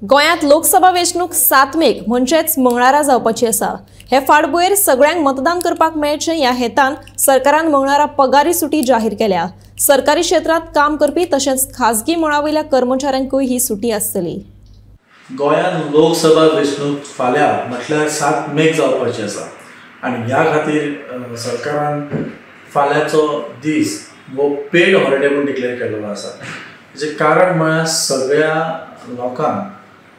गोंयांत लोकसभा वेंचणूक 7 मेक म्हणजेच मंगळारा जावपाची आसा। हे फाटभुंयेर सगळ्यांक मतदान करपाक मेळचें ह्या हेतान सरकारान मंगळारा पगारी सुटी जाहीर केल्या। सरकारी क्षेत्रांत काम करपी तशेंच खाजगी मळावयल्या कर्मचाऱ्यांकूय ही सुटी आसतली। गोंयांत लोकसभा वेंचणूक फाल्यां म्हटल्यार 7 मेक जावपाची आसा आनी ह्या खातीर सरकारान फाल्यांचो दीस हो पेड हॉलिडे म्हूण डिक्लेअर केल्लो आसा। हाचें कारण म्हळ्यार सगळ्या लोकांक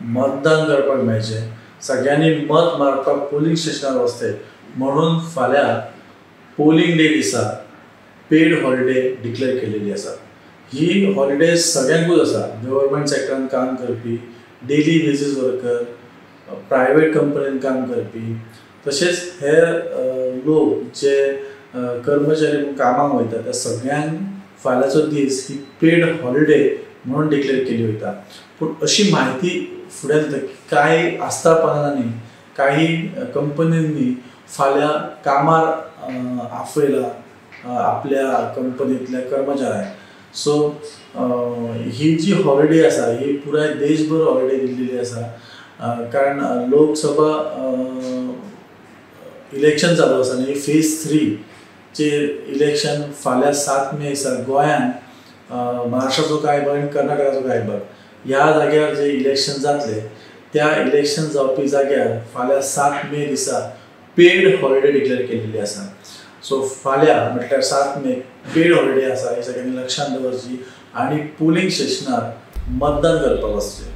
मतदान करपाक मेळचें, सगळ्यांनी मत मारपाक पोलिंग स्टेशनार वचचें म्हणून फाल्यां पोलिंग डे दिसा पेड हॉलिडे डिक्लेअर केलेली आसा। ही हॉलिडे सगळ्यांकूच आसा, गव्हर्मेंट सेक्टरान काम करपी, डेली वेजीस वर्कर, प्रायवेट कंपनीन काम करपी, तशेंच हेर लोक जे कर्मचारी म्हणून कामाक वयता त्या सगळ्यांक फाल्यांचो दीस ही पेड हॉलिडे म्हणून डिक्लेअर केली वयता। पूण अशी म्हायती फुडें दिता की कांय आस्थापनांनी, काही कंपनींनी फाल्यां कामार आपयला आपल्या कंपनींतल्या कर्मचाऱ्यांक। सो ही जी हॉलिडे आसा ही पुराय देशभर हॉलिडे दिल्लेली आसा, कारण लोकसभा इलेक्शन चालू आसा आनी फेज 3 चेर इलेक्शन फाल्यां 7 मे दिसा गोंयांत महाराष्ट्राचो कांय भाग आनी कर्नाटकाचो कांय भाग ह्या जाग्यार जे इलेक्शन जातले त्या इलेक्शन जावपी जाग्यार फाल्यां 7 मे दिसा पेड हॉलिडे डिक्लेअर केलेली आसा। सो फाल्यां म्हटल्यार 7 मे पेड हॉलिडे आसा हे सगळ्यांनी लक्षांत दवरची आनी पोलिंग स्टेशनार मतदान करपाक वचचें।